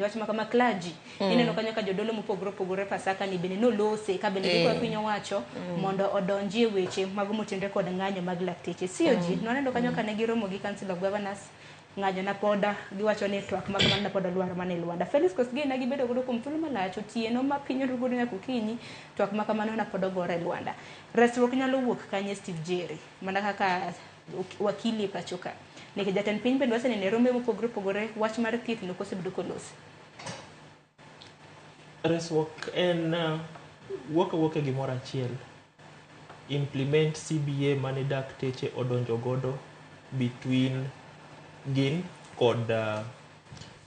Wach ma kama clergy ineno kanyo ka jodolo mopogore opogore Pasaka ni bende nolose ka bende gikwayo piny owacho mondo odonjie weche mago motenore kod ng'anyo mag lakteche. COG nwaneno kanyo ka ne giromo gi Council of Governors, ng'anyo na pod giwacho ni twak ma kamano na pod olwar mana e lwanda. Felix Kosgei ne gibedo godo kuom thuolo malach otieno ma piny oru godo nyaka okinyi, twak ma kamano na pod ogore e lwanda. Resruok nyalo wuok kanye, Steve Jerry, mana kaka wakili e pacho ka? Nikech jatend piny bende waseneno e rombe mopogore opogore, wach mar thieth no kosebedo kolosi. Resruok en wuok awuoka e gimoro achiel. Implement CBA mane dakteche odonjo godo between gin kod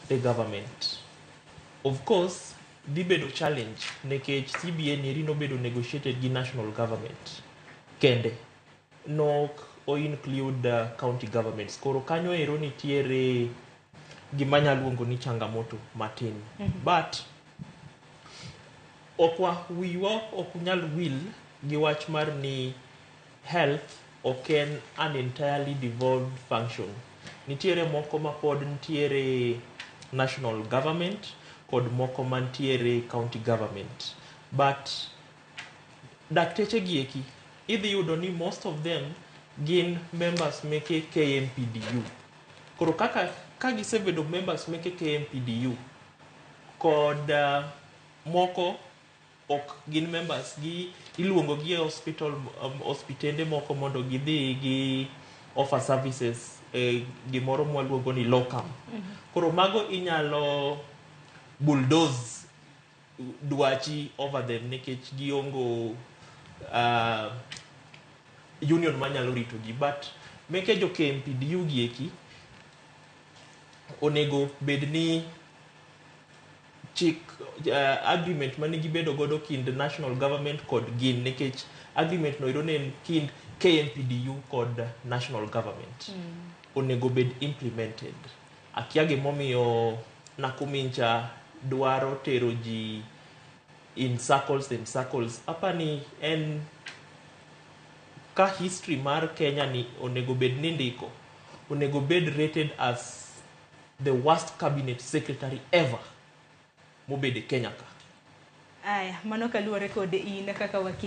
the government. Of course, dhi bedo challenge nikech CBA nieri nobedo negotiated gi national government kende. Nok o include county governments. Koro kanyo ero nitiere gima anyalo luongo ni changamoto matin. But okwa wiwa ok nyal wil gi wach mar ni health ok en an entirely devolved function. Nitiere moko ma pod nitiere national government kod moko mantiere county government. But dakteche gi eki idhi yudo ni most of them gin members meke KMPDU. Koro kaka ka gisebedo members meke KMPDU kod moko ok gin members gi iluongo gi e hospital ospitende moko mondo gidhi gi offer services e gimoro mwaluongo ni locum. Koro mago inyalo bulldoze dwachi over them nikech giongo union manyalo ritogi. But meke jo KMPDU gi eki onego bed ni chik agreement mane gibedo godo kind national government kod gin, nikech agreement no ero ne en kind KMPDU kod national government, onego bed implemented. Akia gimomiyo Nakumincha dwaro tero ji in circles and circles. Apani en ka history mar Kenya ni onego bed ni ndiko, onego bed rated as the worst cabinet secretary ever mobedo e Kenya ka. Aya, mano kaluwore kod in kaka wakili.